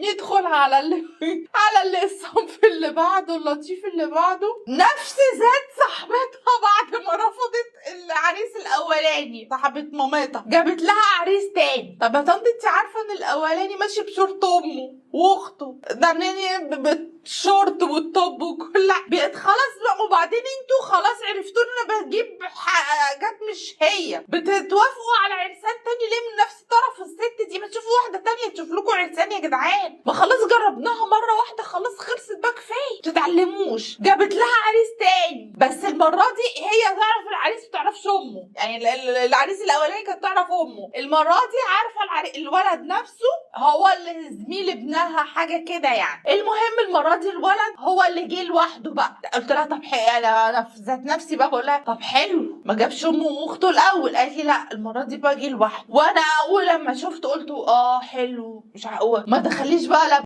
ندخل على اللي الصنف اللي بعده، اللطيف اللي بعده، نفس ذات صاحبتها بعد ما رفضت العريس الاولاني، صاحبة مامتها جابت لها عريس تاني. طب يا طنط، انت عارفه ان الاولاني ماشي بشورت امه واخته، ده يعني بالشورت وال top وكل بقت خلاص بقى. وبعدين انتوا خلاص عرفتوا ان انا بجيب حاجات مش هي، بتتوافقوا على عرسان تاني ليه من نفس طرف الست دي؟ ما تشوفوا واحدة تانية تشوف لكم عرسان يا جدعان. ما خلاص جربناها مرة واحده، خلاص خلصت بقى، كفايه، تتعلموش. جابت لها عريس تاني، بس المرة دي هي تعرف العريس، ما تعرفش امه. يعني العريس الاولاني كانت تعرف امه، المرة دي عارفه الولد نفسه، هو اللي زميل ابنها، حاجة كده يعني. المهم المرة دي الولد هو اللي جه لوحده بقى. قلت لها طب حلو، انا في ذات نفسي بقى بقول لها طب حلو، ما جابش امه واخته الاول. قالت لي لا، المرة دي بقى جه لوحده. وانا اول لما شفت قلت اه حلو، مش هقول ما دخليش بقى لا.